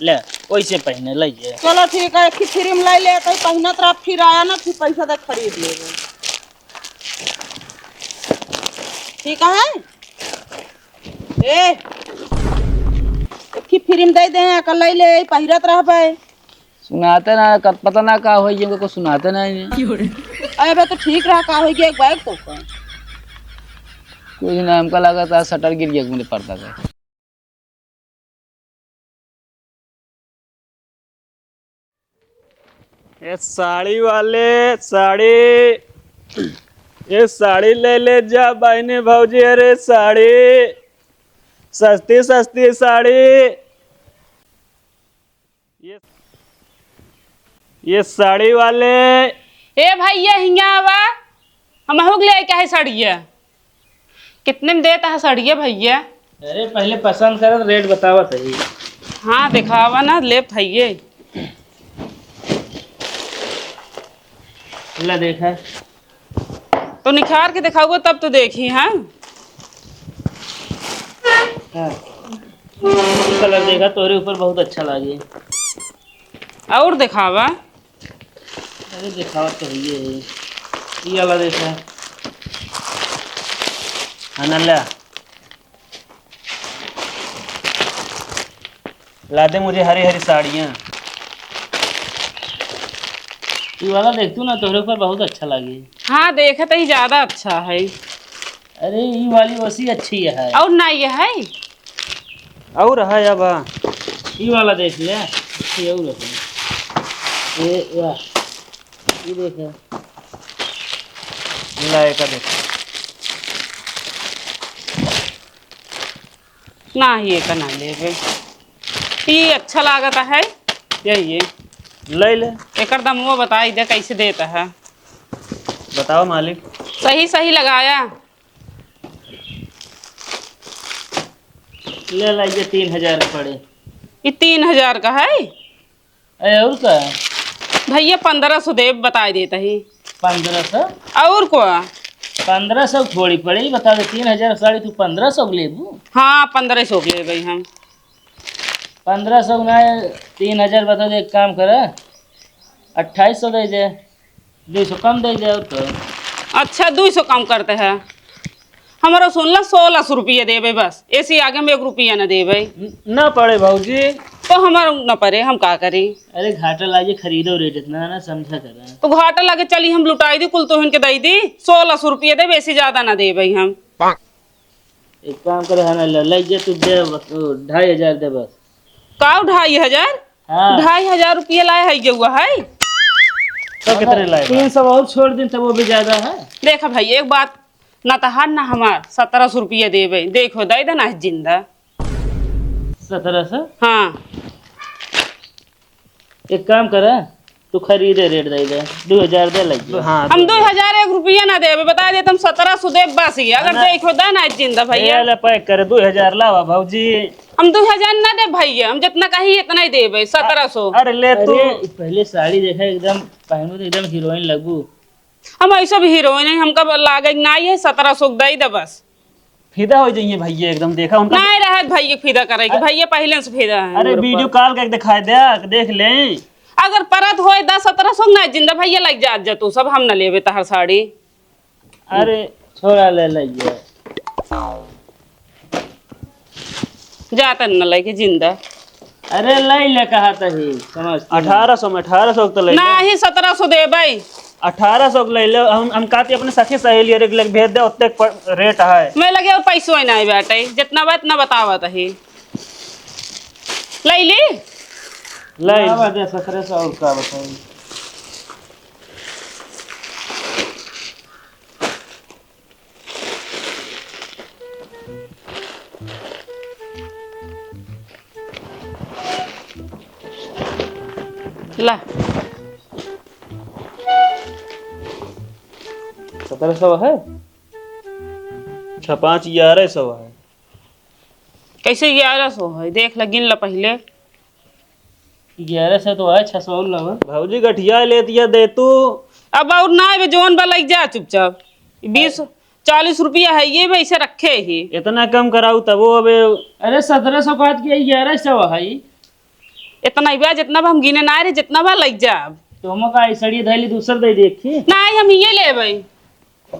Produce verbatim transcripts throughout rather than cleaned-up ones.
ले, वैसे पहिने लइए। चलो ठीक है, एक ही फ्री में लै ले, तो पहिनत रहा, फिर आया ना, फिर पैसा दे खरीद लेबे। ठीक है? ए, एक ही फ्री में दे दे, कल लै ले, पहिरत रहबे। सुनाते ना, कत-, पता ना का होई, हमको कुछ सुनाते नहीं है। अरे बे, तो ठीक रहा, का होई कि एक बैग तो का। कुछ ना, हमका लगा था शटर गिर गया मेरे पर्दा का। ए साड़ी वाले, साड़ी, ए साड़ी ले ले जा बहनी भौजी, अरे साड़ी, सस्ती सस्ती साड़ी। ये, ये साड़ी वाले। ए भैया, हियाँ आवा, हमहू के लेके है सड़िया। कितने में देता है सड़िया भैया? अरे पहले पसंद कर, रेट बतावत है। हाँ, दिखावा ना, लेत है ये। ला देखा। तो निखार के दिखाऊगा तब तो देखी, हाँ? हाँ। ये कलर देखा, तोरे ऊपर बहुत अच्छा लागे। और दिखावा। अरे दिखावा तो ये है। ये वाला देखा। हाँ ना, ला। ला दे मुझे हरी हरी साड़ियाँ। ये वाला देख तू ना, तोहरे ऊपर बहुत अच्छा लागे। हाँ, देखे तो ही ज्यादा अच्छा है। अरे, ये वाली वैसी अच्छी है। और ना ये है? और है अब। ये वाला देख ले, ये और है। ये, वाह, ये देख। ला, एका देख। ना, ये का ना लेबे। ये अच्छा लागत है, यही है। ले ले। एकर दमवा बताई दे, कैसे देता है? बताओ मालिक। सही, सही लगाया। ले ला, ये तीन हजार पड़े। ये तीन हजार का है? ए, और का? भैया, पन्द्रह सौ देब, बताई देता ही। पन्द्रह सौ? और का? पन्द्रह सौ थोड़ी पड़ी, बता दे, तीन हजार साड़ी तू पन्द्रह सौ के लेबू? हाँ, पन्द्रह सौ के लेबे हम। पन्द्रह सौ ना, तीन हजार बता दे, एक काम कर, अट्ठाईस सौ दे दे। दुई सौ कम दे दे, और तो। अच्छा, दुई सौ कम करते हैं। हमारा सुन ला, सोलह सौ रुपया देबे बस, एसी आगे हम एक रुपया ना देबे। न-, ना पड़े भौजी। तो हमारा न पड़े, हम का करी? अरे घाटा लागे, खरीदो रेट इतना ना समझा करा। तो घाटा लागे चली, हम लुटाई दी, कुल तो इनके दई दी, सोलह सौ रुपया देबे, एसी ज्यादा ना देबे हम। एक काम करे है ना, ले, ले जे तू दे बस, ओ, ढाई हजार दे बस। काऊ ढाई हजार? हाँ। ढाई हजार रुपया लाए है, ये हुआ है। तो कितने लाए बा? तीन सौ और छोड़ दिन, तब वो भी ज्यादा है। देखा भाई, एक बात, ना तहार ना हमार, सत्रह सौ रुपया देबे। देखो, दे देना है जिंदा। सत्रह सौ? हाँ। एक काम करे, तू खरीदे रेट दे दे, दो हजार दे लग जा। हाँ, हम दो हजार। दो हजार एक रुपया ना देबे, बता देत हम सत्रह सौ देब बस ही। अगर ना। देखो, दे ना जिंदा भैया। ए, ले पैक करे, दो हजार लावा भौजी। हम दो हजार ना देब भैया, हम जितना कही इतना ही देबे, सत्रह सौ। अरे ले तू। अरे, पहले साड़ी देखा, एकदम पहनू तो एकदम हीरोइन लगू। हम ऐसा भी हीरोइन है, हमका लागे ना, ये सत्रह सौ दे दे बस। फिदा हो जाइए भैया, एकदम देखा उनका। नहीं रहत भैया फिदा करे कि हाँ। भैया पहले से फिदा है। अरे वीडियो कॉल करके दिखाई दे, देख ले। अगर परत होए दस सत्रह सौ ना जिंदा भैया लग जात जा तू सब, हम ना लेबे तहर साड़ी। अरे छोड़ा ले ले ये। जातन न लइके जिंदा। अरे लइ ले कहा तही, समझ तू। अठारह सौ में, अठारह सौ के तो लइ ले। नाही, सत्रह सौ देबै। अठारह सौ के लइ ले, हम, हम कहती अपने सखी सहेली अरे के लेके भेज दे, ओत्ते प-, रेट है। मैं लगे और पैसो ही नाही बाटे, जितना बा इतना बतावत ही। लइ ली? लइ ली। का बात है, सत्रह सौ और का बताई? ला। सत्रह सौ है? छः पाँच ग्यारह सौ है। कैसे ग्यारह सौ है? देख ल, गिन ल पहिले। ग्यारह सौ तो है, छः सौ और लावा। भौजी गठिया ले दिया दे तू। अब और ना आवे, जौन बा लग जा चुपचाप। बीस, चालीस रुपया है, ये वैसे रखे ही। इतना कम कराऊ तब वो अबे। अरे सत्रह सौ बात की, ग्यारह सौ है। इतना ही बा, जितना बा हम गिने ना रहे, जितना बा लइ जाब। तो हम का, ई सड़िया धइली, दूसर दे दे, ठीक? नहीं, हम इहे लेबै।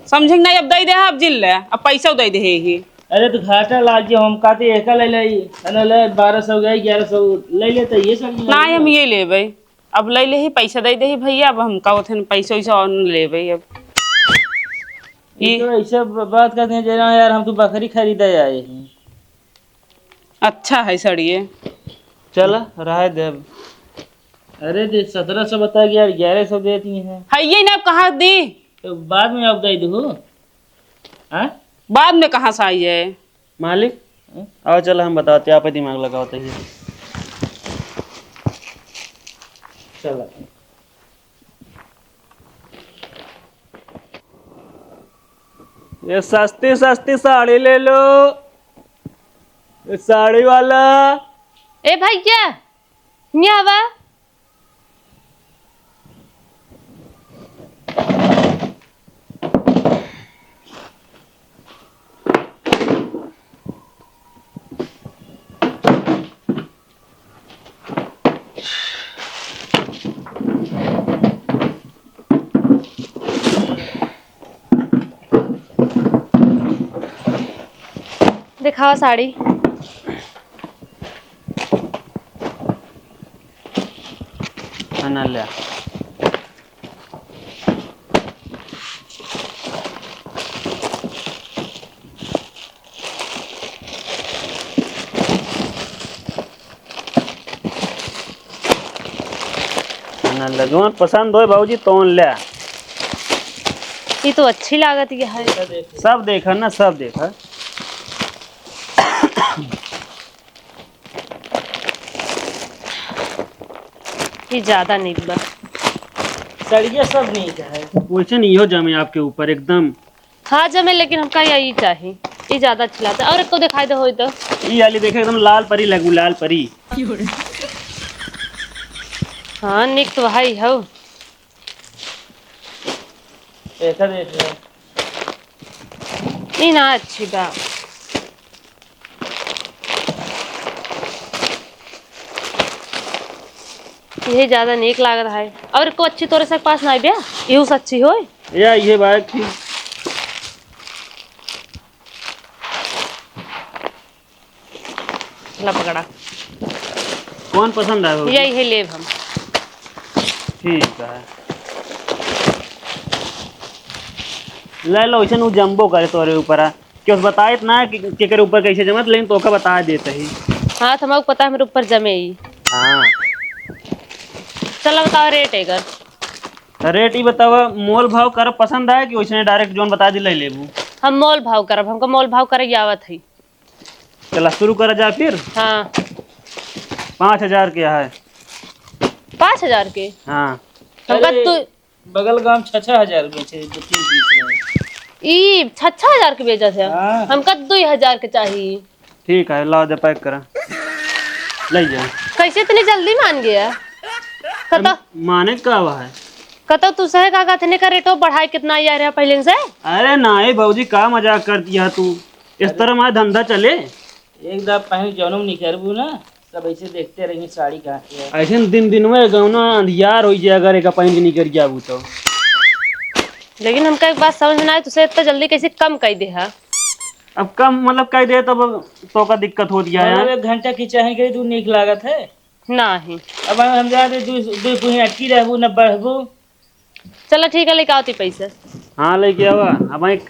समझे कि नहीं, अब दे दे, अब जिन ले, अब पैसा दे दे ही। अरे तो घाटा लाग जे, हम कहते एका ले ले, है ना, ले बारह सौ गए, ग्यारह सौ ले ले, तो ये सब ले नहीं, ले। हम ये लेबै, अब ले ले ही, पैसा दे दे ही भैया, अब हम का होते हैं, पैसा वैसा और न लेबै अब। ये ये तो ऐसे ब-, बात करते हैं, जना यार, हम तो बकरी खरीदे आए हैं। अच्छा है सड़िए। चल, रहे दे अब। अरे दे, सत्रह सौ बता गया, ग्यारह सौ देती हैं। है ये ना, अब कहाँ दी? तो बाद में अब दे दू। हाँ? बाद में कहाँ से आई है? मालिक, हाँ? आओ चलो हम बताते, आप ही दिमाग लगाओ तो ये। चलो। ये सस्ती सस्ती साड़ी ले लो, ये साड़ी वाला। ए भैया, हियाँ आवा। देखावा साड़ी। हाँ, ना ले। ना ले, जौन पसंद होए बाबूजी, तौन ले। ये तो अच्छी लागत ये है। सब देखा ना, सब देखा। ये ज्यादा नीक बा। सड़िया सब नीक है। वैसे नहीं हो जमे आपके ऊपर एकदम। हाँ जमे, लेकिन हमका यही चाही। ये ज्यादा अच्छा लगता है। और एक को दिखाई दे होई तो। ये वाली देखे, एकदम लाल परी लगू, लाल परी। हाँ, नीक तो है ही हो। ऐसा देख ले। ई ना अच्छी बा। यही ज्यादा नीक लागत है। और को अच्छी तोरे से पास ना बा? इहू से अच्छी होय? या, ये बात थी। ला पकड़ा। कौन पसंद आए हो? यही है, लेब हम। ठीक है, ले लो। ऐसे उ जम्बो करे तोरे ऊपर आ। क्यों बताए इतना कि केकरे ऊपर कैसे जमत, लेकिन तोका बता देते ही। हाँ, तो हमको पता है मेरे ऊपर जमे ही। हाँ। चलो बताओ रेट एकर। तो रेट ही बतावा, मोल भाव कर पसंद आए कि वैसे डायरेक्ट जोन बता दी ले लेबू? हम मोल भाव करब, हमको मोल भाव करे आवत है। चला शुरू करा जा फिर। हाँ। पाँच हजार के है। पाँच हजार के? हाँ। हमका अरे, तू बगल गांव छह छह हजार बेचे, दो तीन पीस रहे। ई छह छह हजार के बेचत है? हाँ। हमका दुई हजार के चाही। ठीक है, लाओ दे पैक करा, ले जाओ। कैसे इतनी जल्दी मान गया? कतो अब माने का हुआ है? कतो तू सहे का कहते का रेटो बढ़ाए कितना यार है पहले से? अरे नहीं भौजी, का मजाक कर दिया तू, इस अरे तरह हमारा धंधा चले। एक दाब पहन के जौनम निकरबू ना, सब ऐसे देखते रहिए साड़ी कहाँ के है। ऐसे दिन दिन में गौना अंधियार हो जाए, अगर एक पहन के निकर जाबू तो। लेकिन हमका एक बात समझ में ना आए, तुझसे इतना जल्दी कैसे कम कर दे हा? अब कम मतलब कह दे तब तो का दिक्कत होत गया है। मतलब एक घंटा की चाहे के तू नीक लागत है? नहीं। अब हम जाते दू, दू पुही अटकी रहबू, न बढ़बू। चला ठीक है, लेके आवती पैसे। हाँ, लेके आवा। अब एक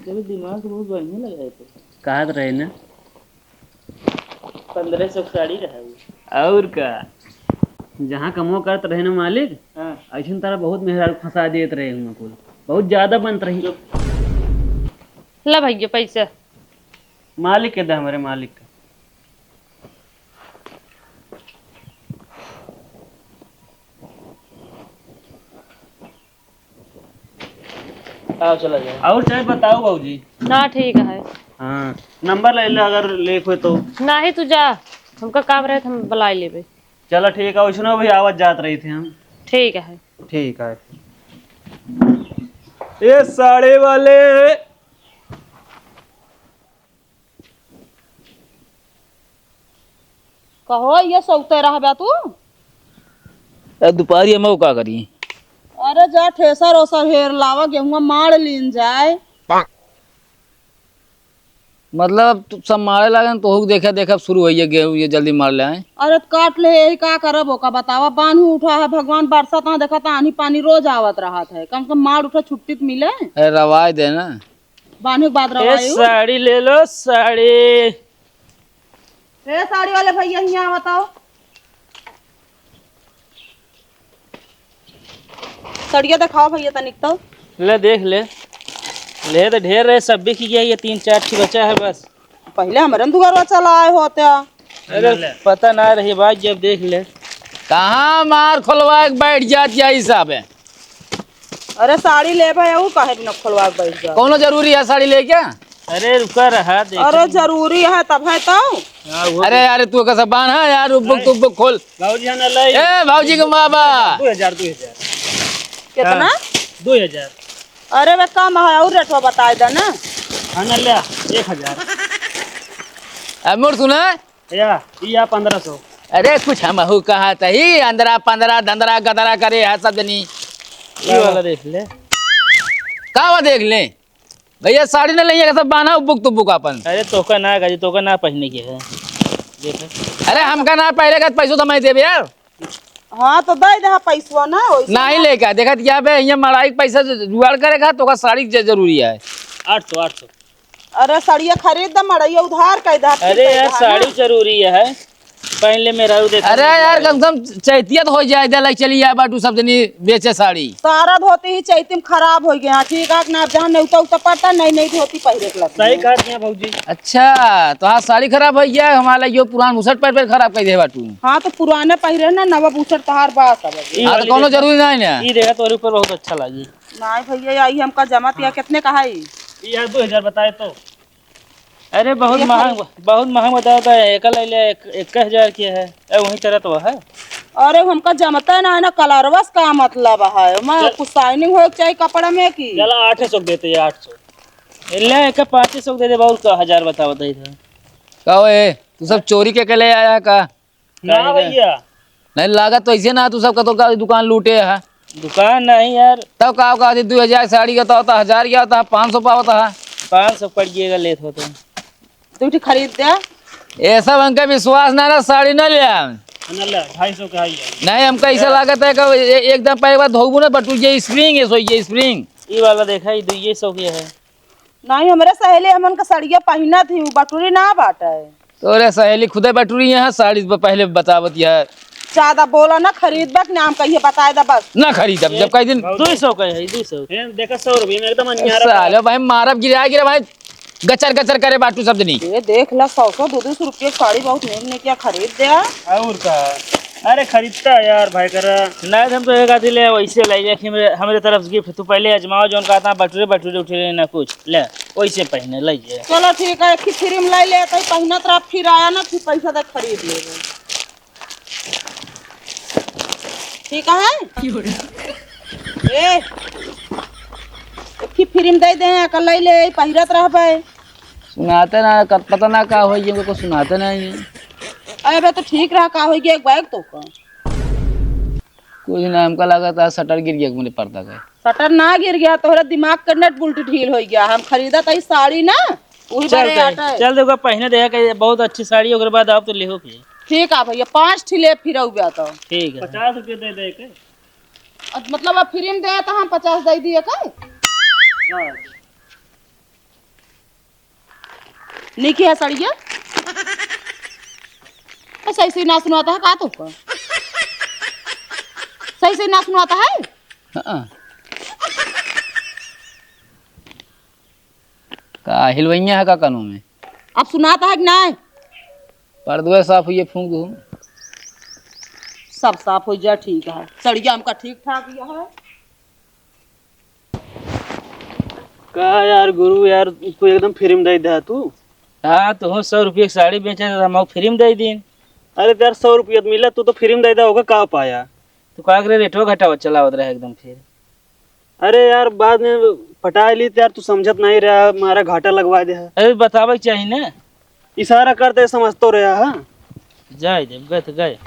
तेरे दिमाग बहुत बढ़िया लगा है तो। कहत रहे ना। पन्द्रह सौ साड़ी रहा है। और का, जहाँ कमो करत रहे ना मालिक, हाँ। ऐसन तारा बहुत मेहरारू फंसा देत रहे हुआ कुल, बहुत ज्यादा बनत रही। चुप। ला भैया पैसा। मालिक के दे, हमारे मालिक के। आओ, चला जाए। और चाहे बताओ बाबूजी। ना, ठीक है। हाँ, नंबर ले ले अगर लेख हो तो। नहीं, तू जा, हमका काम रहे तो हम बुला लेबे। चलो ठीक है, वैसनो भी आवत जात रही थी हम। ठीक है। ठीक है। ये साड़ी वाले। कहो, ये सौते रहबा तू? ए, दुपहरिया में का करी? अरे जा, ठेसर ओसर हेर लावा, गेहुआ माड़ लीन जाए। मतलब, तू सब मारे लागन, तोहू के देखा देखा शुरू होइए, गेहूं ये जल्दी मार ले आए। अरे, त काट ले, यही का करब, ओका बतावा, बान्ह उठा है भगवान, बरसात ना देखा, त आन्ही पानी रोज आवत रहत है, कम से कम मार उठा, छुट्टी त मिले। अरे, रवाई दे ना। बान्हे के बाद ए, रवाई। साड़ी ले लो, साड़ी। ए, साड़ी वाले भैया, हियाँ बताओ। सड़िया देखाओ भैया तनिक तो। ले देख ले। ले तो ढेर रहे, सब बिक गया, ये तीन चार ठी बचा है बस। पहिले हमरे न दुआरवा चला आए होते। अरे पता ना रही बात, जब देख ले। कहाँ मार खोलवा के बैठ जात यही सब है। अरे साड़ी लेबे है, ऊ काहे बिना खोलवा के बैठ जा? कौनो जरूरी है साड़ी लेके? अरे रुका रहा, देख अरे ले। जरूरी है तब है तो। हाँ, वो अरे भी। यार तू कैसे बांधा यार, उब्बुक नहीं। तुब्बुक खोल। बाबूजी, हाँ ना लाई। ए, बाबूजी के माँ बा। दो हजार, दो हजार। कितना? हाँ, दो हजार। अरे वे कम है, और रेटवा बताए दे ना। हाँ ना ले, एक हजार। अब मोर सुना? या, ई या पन्द्रह सौ। अरे कुछ हमहू कहा तही, अंदरा पंद्रह, धंधरा गदरा करे है सब जनी। ई वाला देख ले। का वो देख ले? भैया साड़ी न लइया, सब बान्हा उब्बुक तुब्बुक आपन। अरे तोका ना गाजी, तोका ना पहिने के है। देख। अरे हमका ना पहले का पैसो तो मैं देबे यार। हाँ तो दे दे पैसवा ना, वैसे नहीं ना। लेके आ, देखत क्या बे, ये मड़ाई के पैसा जुगाड़ करेगा, तोका साड़ी ज-, जरूरी है। आठ सौ, आठ सौ। अरे सड़िया खरीद द, मड़ैया उधार कर द, अरे यार, साड़ी जरूरी है, पहन ले मेरा, वो देख। अरे यार, कम से कम चैतिया तो हो जाए, दे, लाइक चली जाए बाटू सब जनी बेचे साड़ी। सारा धोती ही चैती में खराब हो गया, ठीक है ना, जहाँ नेवता उता पड़ता, नई नई धोती पहरे के लगता सही है। कहा भौजी। अच्छा, तो हाँ, साड़ी खराब हो गया, हमारा यो पुरान बुसट पर, पर खराब कर दे बाटू। हाँ, तो पुराने पहरे ना, नवा बुसट तहार बास अब। ई हाँ, तो वाली कोनो देखा। जरूरी नहीं ना। ई देखा, तोरे ऊपर बहुत अच्छा लगी। नहीं भैया, यही हमका जमा तिया, कितने का है ई? ई यार दो हजार बताए तो। अरे बहुत ये महंग, बहुत महंग बताओ तो, एक ले ले, एक, एक हजार के है। ए, वही तरह तो है। अरे हमका जमता ना है ना, कलरवा से का मतलब है, मैं चल। कुछ साइनिंग होए के चाहिए कपड़ा में की। चला आठ सौ के देते हैं, आठ सौ। ए, ले, एक पाँच सौ के दे दे, बहुत का हजार बताओ तो इधर। का हो ए, तू सब चोरी के, के ले आया है का? ना कहीं का? भैया। नहीं, लागत तो ऐसे ना, तू सब कतो का दुकान लूटे है। दुकान नहीं यार। तब का, का दू हजार साड़ी का तो होता, हजार क्या होता, पाँच सौ पावता है। पाँच सौ पड़ गएगा, लेत होते। तू ठीक खरीद दे। ये सब हमका विश्वास ना रहा, साड़ी ना ले आवे। ना ले, ढाई सौ का है ये। नहीं, हमका ऐसा हाँ। लागत है कि ए-, एकदम पहले बार धोबू ना बटुर, ये spring है, सो ये spring। ये वाला देखा, ये दो, ये सौ के है। नहीं, हमरे सहेली हमन का सड़िया पहिनत ही, उ बटुरी ना बाटे। तोरे सहेली खुदे बटुरी यहाँ, साड़ी प-, पहले बतावत यह। ज्यादा बोला ना, खरीदबे के नाम कहिए, बताए दा बस। ना खरीदब, जब कह दिन। दो सौ का है, दो सौ। ए, देखा, सौ रुपये में एकदम अन्यारा साले भाई, मारब, गिरा, गिरा भाई, गचर, गचर करे बाटू सब जनी। ये देख ला, सौ, सौ, दो, दो सौ रुपये की साड़ी बहुत नीक नीक खरीद दे। और का? अरे खरीदता यार भाई करा। नहीं, हम तो एक आधी ले, वैसे ले जाए कि हमरे, हमरे तरफ से gift। तू पहले आजमाओ, जौन कहता बटुरे, बटुरे उठे ना कुछ। ले, वैसे पहने, ले ये। चलो ठीक है, एक ही free में ले ले, तो पहनत रहा, फिर आया ना, फिर पैसा दे खरीद लेबे। ठीक है? ए, एक ही free में दे दे, कल ले ले, पहिरत रहबे। सुनाते ना, क-, पता ना का होई, हमको कुछ सुनाते नहीं है। अरे बे, तो ठीक रहा, का होई गया, एक बैग तो का। कुछ ना, हमका लगा था शटर गिर गया मेरे पर्दा का। शटर ना गिर गया, तोहरा दिमाग का नट बोल्ट ढील हो गया। हम खरीदा था साड़ी ना, वही चल बारे दे, आटा है। चल देखो, पहने दे के बहुत अच्छी साड़ी, ओकरे बाद आप तो लेहो फिर। ठीक है भैया, पाँच ठी ले फिर आऊ बे तो। ठीक है। पचास रुपये दे दे के। अब मतलब अब free में दे तो हम पचास दे दिए का? हाँ। नीक है सड़िया। ए, सही सही ना सुनाता है का तुमको? सही सही ना सुनाता है? हाँ। का हिलवैया है का कानों में? अब सुनाता है कि नहीं? पर्दवे साफ हुई है, फूंक दो। सब साफ हो जाए, ठीक है। सड़िया हमका ठीक ठाक यह है। का यार गुरु यार, तू एकदम free में दे दे तू। हाँ, तो हो सौ रुपये की साड़ी बेचे तो हम free में दे दीन। अरे तो यार, सौ रुपये तो मिला, तू तो free में दे दे, होगा का पाया? तू का करे, रेटवा घटावा चलावत रहे एकदम फिर। अरे यार, बाद में पटाए ली तो यार, तू समझत नहीं रहा, हमारा घाटा लगवा दे है। अरे बतावे के चाही ना। इशारा करते समझतो रहा है। जाए देब, गए तो गए।